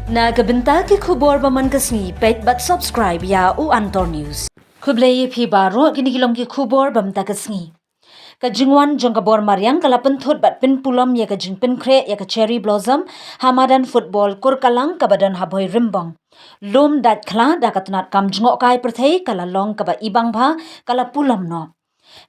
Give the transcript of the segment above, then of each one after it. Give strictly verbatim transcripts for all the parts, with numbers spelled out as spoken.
Na ka bynta ki khubor ba man ka sngi, peit bad subscribe ïa u Antor News. Khublei ïa phi baroh, kine ki long ki khubor ba mynta ka sngi. Ka jingwan jong ka bor mariang ka la pynthut bad pynpulom ïa ka jingpynkhreh ïa ka Cherry Blossom ha madan football Kurkalang kaba don ha Bhoirymbong. Lum dait khla da ka tnat kam jngohkai pyrthei ka la long kaba ibang bha, ka la pulom noh.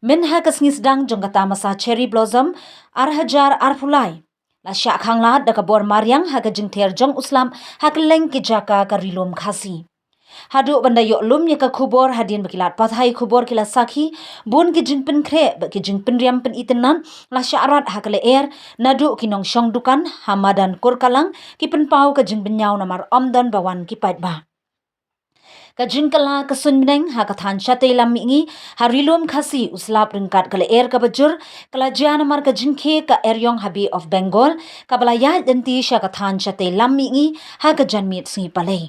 Mynha ka sngi sdang jong ka tamasa Cherry Blossom ar hajar arphew lai, la shah khang lad da ka bor mariang ha ka jingther jong u slap ha kylleng ki jaka ka Ri Lum Khasi. Haduh ban da ïoh lum ïa ka khubor, hadien ba ki lad pathai khubor ki la sakhi, bun ki jingpynkhreh bad ki jingpynriam pynitynnad la shah rat ha ka lyer, naduh ki nongshong dukan ha madan Kurkalang ki pynpaw ka jingbynñiaw namar ym don ba wan ki paidbah. Ka jingkylla ka suiñ bneng ha ka thaiñ shatei lam mihngi ha Ri Lum Khasi, u slap ryngkat ka lyer kaba jur ka la jia namar ka jingkhie ka eriong ha Bay of Bengal kaba la ïaid lynti sha ka thaiñ shatei lam mihngi ha ka janmiet sngi Palei.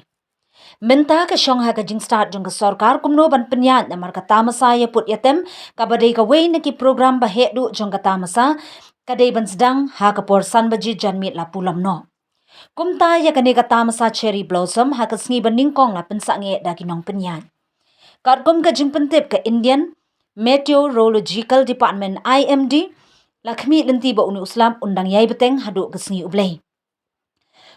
Mynta ka shong ha ka jingstad jong ka sorkar kumno ban pynïaid namar ka tamasa ïaput ïatem, kaba dei kawei na ki program ba heh duh jong ka tamasa, ka dei ban sdang ha ka por san baje janmiet la pulom noh. Kumta ïa kane ka tamasa Cherry Blossom ha ka sngi ba nyngkong la pynsangeh da ki nongpynïaid. Katkum ka jingpyntip ka Indian Meteorological Department, I M D, la khmih lynti ba une u slap un dang ïai bteng haduh ka sngi U Blei.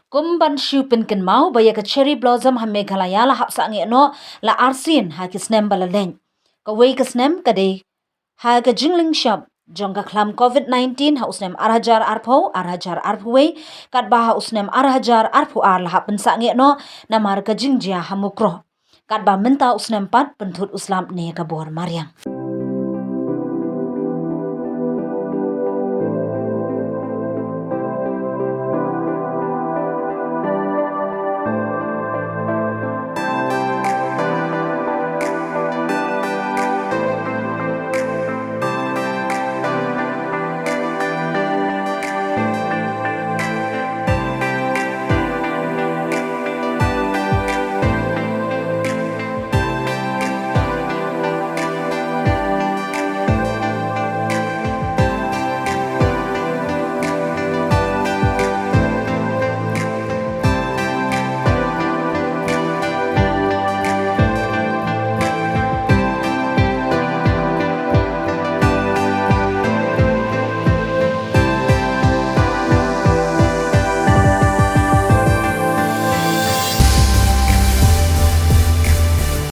Kum ban shu pynkynmaw ba ïa ka Cherry Blossom ha Meghalaya la hap sangeh noh la arsien ha ki snem ba la leit. Kawei ka snem ka dei ha ka jinglynshop jong ka khlam covid nineteen ha u snem ar hajar arphew, ar hajar arphew wei, katba ha u snem ar hajar arphew ar la hap pynsangeh noh namar ka jingjia ha Mukroh. Katba mynta u snem pat pynthut u slap ne ka bor mariang.